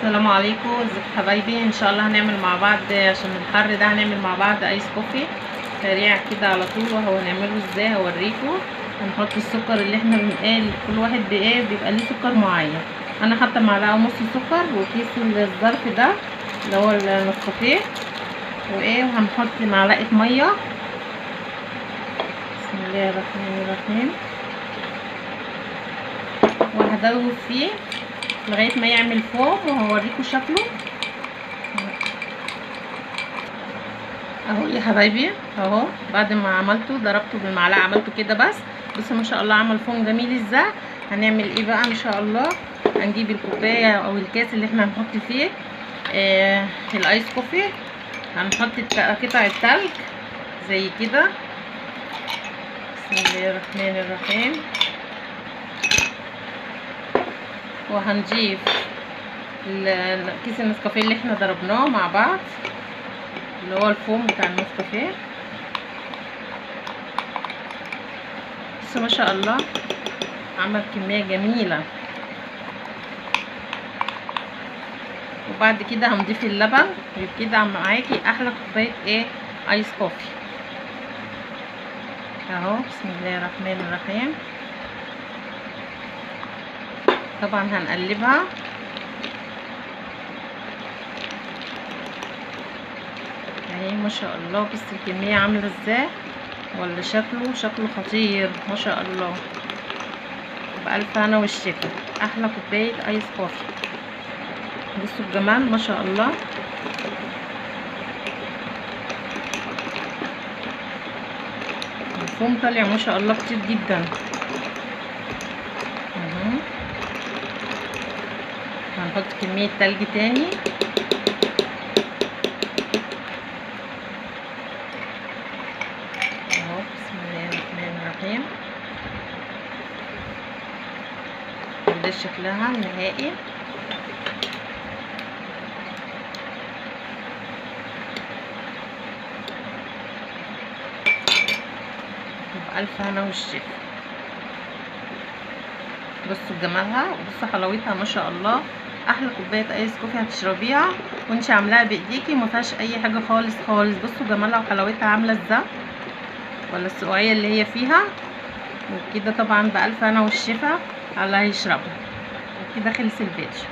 السلام عليكم، ازيكم حبايبي؟ ان شاء الله هنعمل مع بعض عشان الحر ده، هنعمل مع بعض ice coffee سريع كده على طول. وهو هنعمله ازاي هوريكم. هنحط السكر اللي احنا بنقال كل واحد بايه بيبقى ليه سكر معين. انا حاطه معلقه ونص سكر وكيس الظرف ده اللي هو النسكافيه وايه، وهنحط معلقه مية. بسم الله الرحمن الرحيم. وهدوب فيه لغاية ما يعمل فوم وهوريكم شكله اهو يا حبايبي. اهو بعد ما عملته ضربته بالمعلقه، عملته كده بس. بصوا ما شاء الله عمل فوم جميل ازاي. هنعمل ايه بقى ان شاء الله؟ هنجيب الكوباية او الكاس اللي احنا هنحط فيه ال ice coffee. هنحط قطع التلج زي كده. بسم الله الرحمن الرحيم. وهنضيف كيس النسكافيه اللي احنا ضربناه مع بعض اللي هو الفوم بتاع النسكافيه. بس ما شاء الله عمل كمية جميلة. وبعد كده هنضيف اللبن. وبكده معاكي احلى كوباية ايه ice coffee اهو. بسم الله الرحمن الرحيم. طبعا هنقلبها. اهي ما شاء الله، بس الكمية عامله ازاي ولا شكله، شكله خطير ما شاء الله. بألف هنا والشفا. احلى كوباية ice coffee. بصوا الجمال ما شاء الله. الفوم طالع ما شاء الله كتير جدا. هنحط كمية تلج تاني. اهو بسم الله الرحمن الرحيم. ده شكلها النهائي. بألف هنا والشفا. بصوا جمالها وبصوا حلاوتها ما شاء الله. احلى كوباية ice coffee هتشربيها وانت عاملاها بايديكي، ما فيهاش اي حاجة خالص خالص. بصوا جمالها وحلاوتها عامله ازاي، ولا السقوعيه اللي هي فيها. وكده طبعا بألف هنا والشفا على اللي هيشربها. وكده خلص الفيديو.